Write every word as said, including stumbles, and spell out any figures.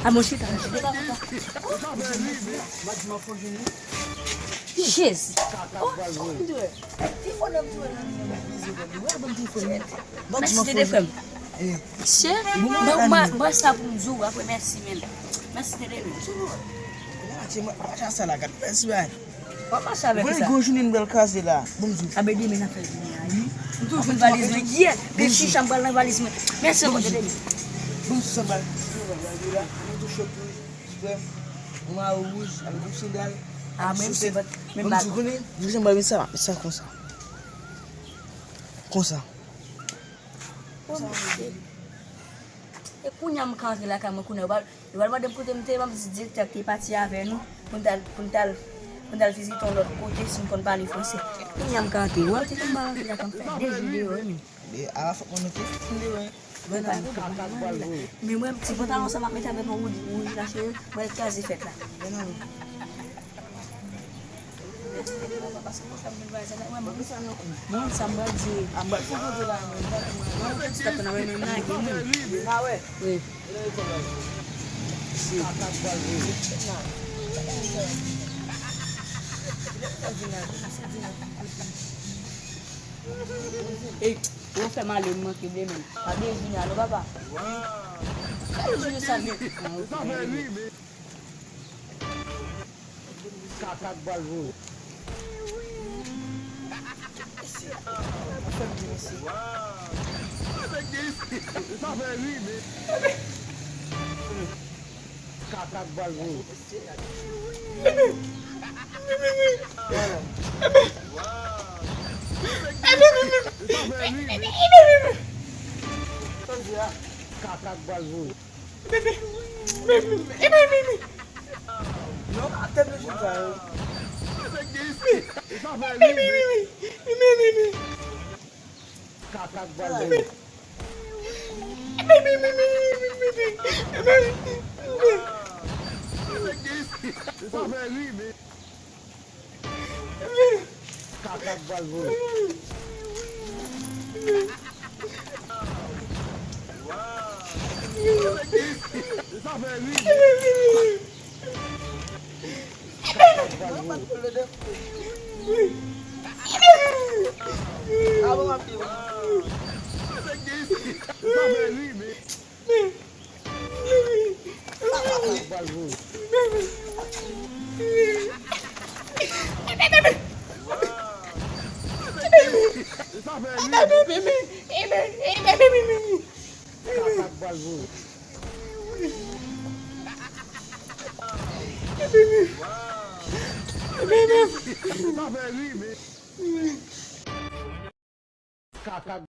A, mwen chita, mwen chita. Jezi. Mèsi, Dede, frè m. Chè, mwen, mwen, mwen sa pou m di w apre, mèsi, men. Mèsi, Dede, men. Mwen mache avèk sa. Gwo jounen m pral kraze la. Bon, m di w. A, men demen n ap fè jounen an, wi. M toujou jwenn valiz mwen. Yè, gen chicha m pral nan valiz mwen. Mèsi ankò, Dede. Bon, sa m pral. Mwen tou chòt wouj, frè m. Mwen mayo wouj, avèk yon sandal. A, mwen, se pa, men m pa. Bon, m di w, konnen, di w jan m pral met sa, met sa konsa. Konsa. E kounye a m ka antre lakay mwen kounye a, yo pral, yo pral mande m kote m te ye, m ap di direktè a ki te pati avè nou pou n t al, pou n t al, pou n t al vizite yon lòt kote, si m konn pale fransè. Kounye a m ka antre, wè, te konn pale antre lakay m, fè de jou deyò, wi, men. Men, a la fòk mwen mete. Mwen pa, men mwen, ti pantalon sa m ap mete avèk yon wouj, wouj la, cheri, mwen kraze fèt la. Bon, sa m pral di. Mwen, ti tap nan men m lage, mwen. Wi. Ey, ou fè m ale, m manke ble, men. Pa bliye vini a non, papa. Kal jwe sa, men. Ah, ok. Kaka k bal voye. Sa fè ri, men. Kaka k bal voye. Sa fè ri, men. Kaka k bal voye. Non, atè nou jwenn sa yo. Kaka k bal voye. Sa fè ri, men. Kaka k bal voye. Sa fè ri, men. Kaka k bal voye. Sa fè ri, men. Kaka k